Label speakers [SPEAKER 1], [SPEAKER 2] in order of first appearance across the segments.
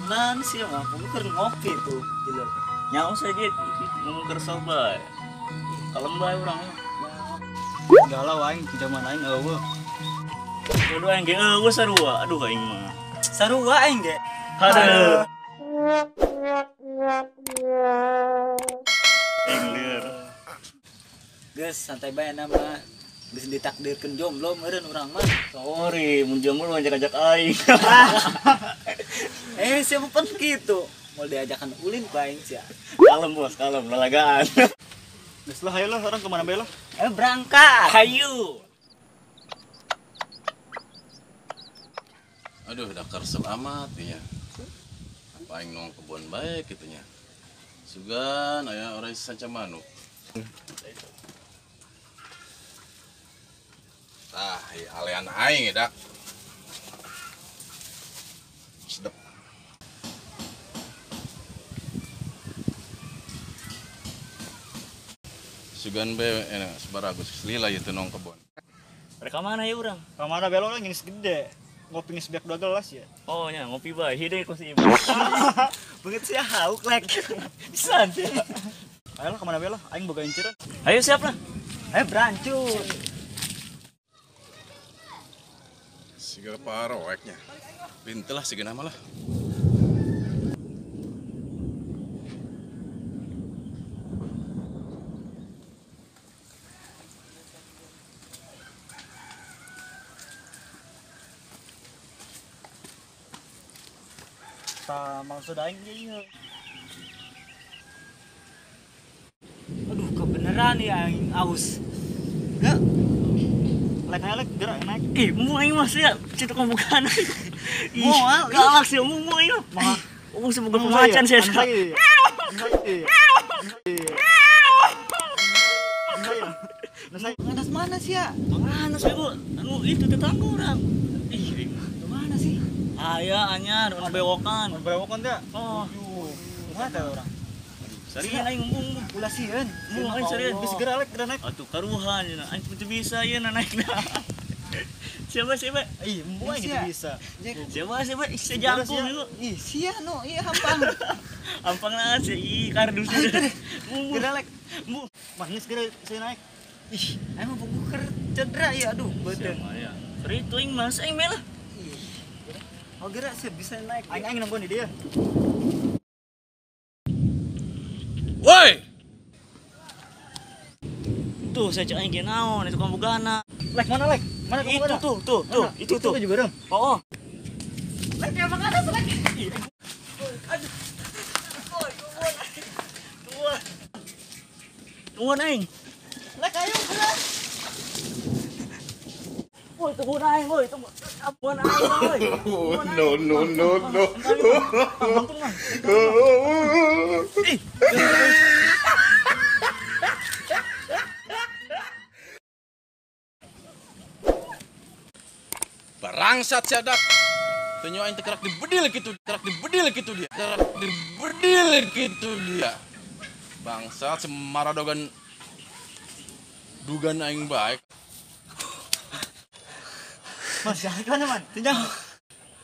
[SPEAKER 1] Mana sih mah, aku keur ngopi tuh, gila.
[SPEAKER 2] Nyaho saja ngomong kersel bae. Kalem bae urang mah.
[SPEAKER 3] Galau aing di zaman aing eueuh.
[SPEAKER 2] Aduh aing ge eueuh sarua. Aduh aing mah.
[SPEAKER 1] Sarua aing ge.
[SPEAKER 2] Haduh. Aing lieur.
[SPEAKER 1] Geus santai bae na mah. Geus ditakdirkeun jomblo meureun urang mah.
[SPEAKER 2] Sorry, mun jomblo ngajak-ajak aing.
[SPEAKER 1] Siapa pun gitu. Mau diajakan ulin ku aing sia.
[SPEAKER 2] Kalem bos, kalem lalagaan.
[SPEAKER 3] Geus lah hayu lah orang kemana bae lah.
[SPEAKER 1] Berangkat.
[SPEAKER 2] Hayu.
[SPEAKER 4] Aduh, udah kersel amat ya. Apa aing nong kebon bae kitu nya. Sugan aya orang sanca manuk. Tah, alean aing dak. Sedep. Sugan be enak sebaragus lila ieu teh nong kebon.
[SPEAKER 2] Mereka mana ya urang?
[SPEAKER 3] Ka mana belo urang geus gede. Ngopi geus beak 2 gelas ya.
[SPEAKER 2] Oh nya ngopi bae hidung ku si ibu.
[SPEAKER 1] Beungeut sia hauk lek.
[SPEAKER 2] Pisan sia.
[SPEAKER 3] Ayo lah kemana belo? Aing boga inceran.
[SPEAKER 2] Ayo siap lah.
[SPEAKER 1] Ayo brancut.
[SPEAKER 4] Siga paroeknya. Pintelah siga nama lah.
[SPEAKER 3] Ta maksud aing ieu.
[SPEAKER 1] Aduh, kebeneran ya aing aus. Enggak.
[SPEAKER 3] Lek lek gerak naik.
[SPEAKER 2] Ih, mu aing mah sia situ pembukaan.
[SPEAKER 1] Moal
[SPEAKER 2] galak sia mu aing mah. Oh, semoga pemacan sia.
[SPEAKER 1] Nganas mana sia?
[SPEAKER 2] Nganas bego. Anu itu tetangga urang. Ih,
[SPEAKER 1] mana sih?
[SPEAKER 2] Aya anyar anu bewokan.
[SPEAKER 3] Anu bewokan teh.
[SPEAKER 2] Oh.
[SPEAKER 3] Kumaha teh urang?
[SPEAKER 2] Sarian aing embung
[SPEAKER 1] ulah sieun.
[SPEAKER 2] Embung aing sarian
[SPEAKER 3] geus geura lek geura naik.
[SPEAKER 2] Atuh karuhan cenah. Aing teu bisa ieu na naik na. Siapa siapa?
[SPEAKER 3] Ih, embung aing teu bisa.
[SPEAKER 2] Siapa siapa? Ih, sejangkung ieu.
[SPEAKER 1] Ih, sia nu ieu hampang.
[SPEAKER 2] Hampang naon sih? Ih, kardus.
[SPEAKER 1] Geura lek.
[SPEAKER 2] Embung.
[SPEAKER 3] Mah geus geura saya naik.
[SPEAKER 1] Ih, aing mah buku cedera ieu aduh beuteung.
[SPEAKER 2] Seri tuing mas aing mah lah.
[SPEAKER 1] Oh gerak sih bisa naik.
[SPEAKER 3] Aing aing nungguan di dia.
[SPEAKER 4] Woi.
[SPEAKER 2] Tuh saya cek aing ge naon itu pambugana.
[SPEAKER 3] Lek mana lek? Mana kamu
[SPEAKER 2] itu tuh tuh tuh itu tuh.
[SPEAKER 3] Itu juga dong.
[SPEAKER 2] Oh.
[SPEAKER 1] Lek emang ada lek.
[SPEAKER 2] Aduh. Woi, tungguan. Tungguan aing.
[SPEAKER 1] Lek ayo gerak.
[SPEAKER 2] Woi, tungguan aing, woi, tunggu. Ampun aing, woi.
[SPEAKER 4] No no no no.
[SPEAKER 2] Ih.
[SPEAKER 4] Barangsat siadak. Tenyo aing teh kerak dibedil gitu, kerak dibedil gitu dia. Kerak dibedil gitu dia. Bangsat semaradogan dugan aing baik.
[SPEAKER 3] Mas, jalan mana, Man? Tinjau.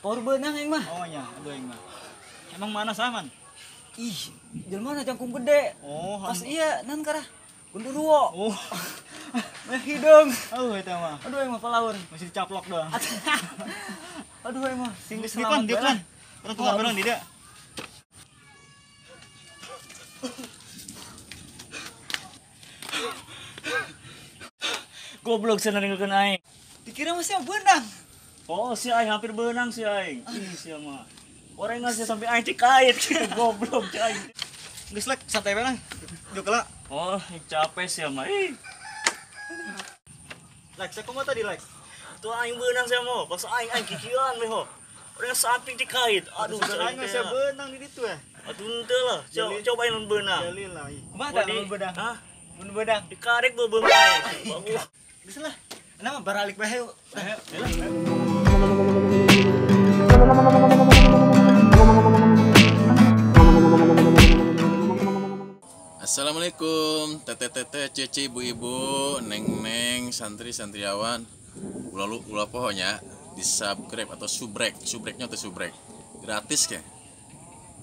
[SPEAKER 1] Power beunang aing mah.
[SPEAKER 3] Oh nya, aduh aing mah. Emang mana sah, Man?
[SPEAKER 1] Ih, jelema mana jangkung gede.
[SPEAKER 3] Oh,
[SPEAKER 1] pas iya nan karah genderuwo.
[SPEAKER 3] Oh.
[SPEAKER 1] Meh hidung.
[SPEAKER 3] Oh, eta mah.
[SPEAKER 1] Aduh aing mah palaur.
[SPEAKER 3] Masih dicaplok doang.
[SPEAKER 1] Aduh aing mah sing
[SPEAKER 3] selamat. Dia kan. Urang tunggu bareng di dia.
[SPEAKER 2] Goblok cenah ninggalkeun aing.
[SPEAKER 1] Dikira masih beunang.
[SPEAKER 2] Oh, si aing hampir beunang si aing. Ih, sia mah. Orang ngasih sampai aing dikait gitu goblok si aing.
[SPEAKER 3] Geus lek santai bae lah. Duk lah.
[SPEAKER 2] Oh, capek sia mah. Ih.
[SPEAKER 3] Lek, saya kumaha tadi lek?
[SPEAKER 2] Tuh aing beunang sia mah. Pas aing aing kikian we ho. Orang samping dikait. Aduh,
[SPEAKER 3] aing sia beunang di ditu ya.
[SPEAKER 2] Aduh henteu lah. Coba aing mun beunang.
[SPEAKER 3] Jalil lah.
[SPEAKER 1] Kumaha tah mun beunang?
[SPEAKER 2] Hah?
[SPEAKER 1] Mun beunang
[SPEAKER 2] dikarek beubeung aing. Bagus.
[SPEAKER 1] Geus lah. Nama baralik bae yuk.
[SPEAKER 3] Ayo,
[SPEAKER 4] Assalamualaikum, teteh-teteh, cece, ibu-ibu, neng-neng, santri-santriawan. Ulah ulah pokoknya di subscribe atau subrek, subreknya atau subrek. Gratis ke.